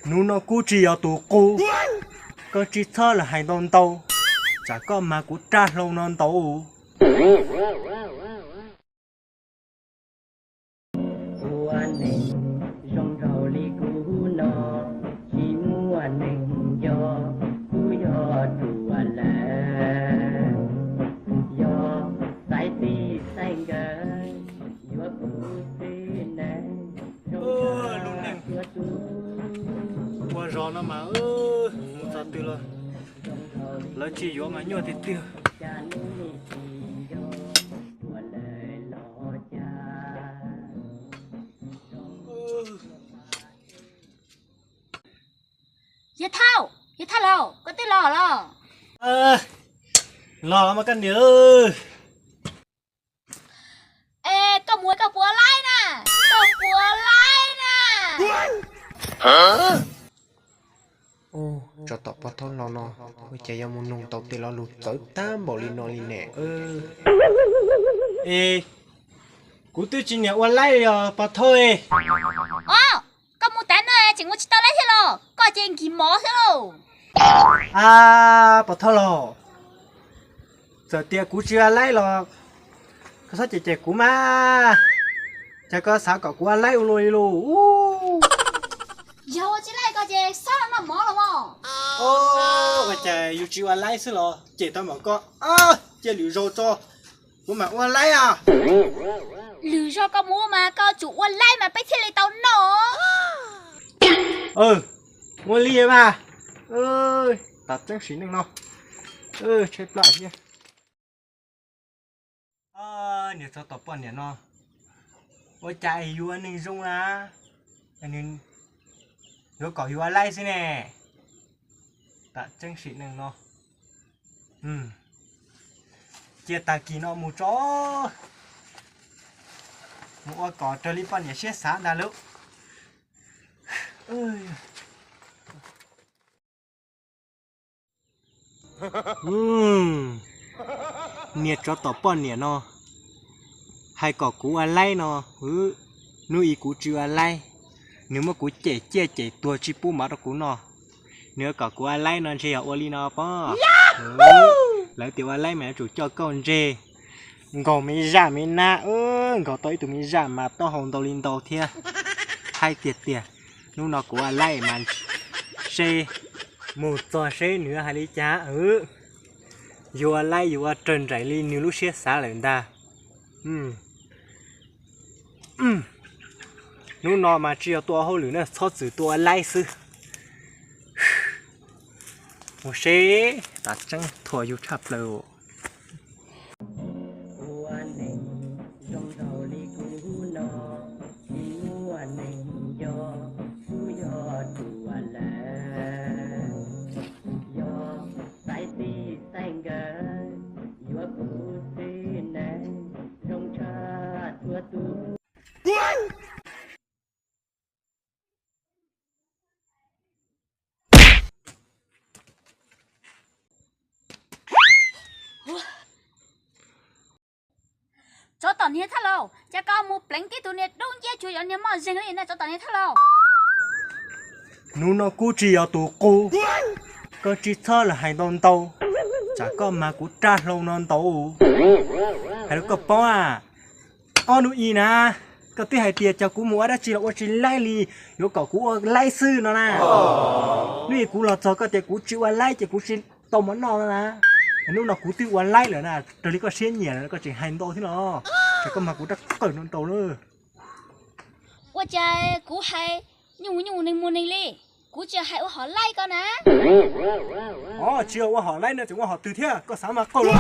Hnub no kuv tsis yog tus qub, koj tsis txhob los hais ntau ntau, tsam koj mas kuv raj hlau no ntau. Ua neeg zoo nraug li kuv no, tsis muaj neeg nco, kuv yog ruam lawm, yog xaiv txij xaiv nkawm, yuav kuv xwb neeg. Lub neej ua zog no mas mus txog twg los lawv tsis yuav mas nyuaj tiag tiag. Yawg Thauj, Yawg Thauj Lauj, koj twb los los? Los los mas koj niam. Es koj mus koj puas laib na? Koj puas laib na? Tsov tom pog thaub los no, ua cas yuav mus nug tau tej lo lus txawv tag npaum li no li ne? Es kuv twb tsis niam ua laib li os pog thaub. Os, koj mus tav no tseem ua tsis tau laib thiab los? Koj ces nkig mov xwb lauj. A, pog thaub los, txawm tias kuv tsis ua laib los koj txhob cem cem kuv mas. Cas koj xav kom kuv ua laib ua luaj li lauj? Yog ua tsis laib koj ces txhob noj mov los mas. Ua cas yus tsis ua laib xwb los cem tau mam koj. Cia lwm zaus tso, kuv mam ua laib os. Lwm zaus koj mus ua mas koj tsum ua laib mas peb thiaj li tau noj. Ua li mas, tam tseeb sim neej no, tshaib plab thiab. Niam tsov tom poj niam no, ua cas yus ua neeg zoo na, nws yuav kom yus ua laib xwb ne. Tam tseeb sim neej no, cia tag kis no mus tso, mus ua kom raws li poj niam siab xav ntag lauj. Niag tsov tom poj niam no hais kom kuv ua laib no, hnub ib kuv tsis ua laib, nws muab kuv cem ciaj cem tuag tsis pub mov rau kuv noj. Nws kom kuv ua laib no ntshe yog ua li no pob. Lawv tias ua laib mas yuav tsum coj kauj ntseg, nkaug me zaj me nab, nkaug tau ib tug me zaj mas taub hau ntau li ntau thiab. Haib tiag tiag, hnub no kuv ua laib mas seb mus txog seb nws hais li cas. Yus ua laib yus ua raws nraim li nws lub siab xav lawm ntag. Hnub no mas tsis yog tuaj ua hauj lwm na, txhob txwm tuaj ua laib xwb. Mus seb, tam tseeb thuam yus tshaj plaws. Ua neeg zoo nraug li kuv no, tsis muaj neeg nco, kuv yog ruam lawm, yog xaiv txij xaiv nkawm, yuav kuv xwb neeg zoo tshaj txhua tus. Tsov tom niag thaj laus, cas koj mus pleev tib tug niag dub nciab tsuas yog niag moj zeeg li na tsov tom niag thaj laus. Hnub no kuv tsis yog tus qub, koj tsis txhob los hais ntau ntau, tsam koj mas kuv raj hlau no ntau. Hais rau koj paub, ob hnub ib na, koj twb hais tias cov kuv mus ua dab tsi los ua tsis laib li, yuav kom kuv ua laib xwb no na. Hnub ib kuv los txog koj tias kuv tsis ua laib ces kuv tsis tau mov noj no na. Hnub no kuv twb ua laib lawm na, raws li koj siab nyiam lawm koj tseem hais ntau thiab los, tsam koj mas kuv raj qawm no ntau na. Ua cas kuv hais nyuj nyuj neeg muag neeg li, kuv tsis hais ua hom laib koj na. Os, tsis ua hom laib no tseem ua hom twg thiab, koj xav mas qaug los.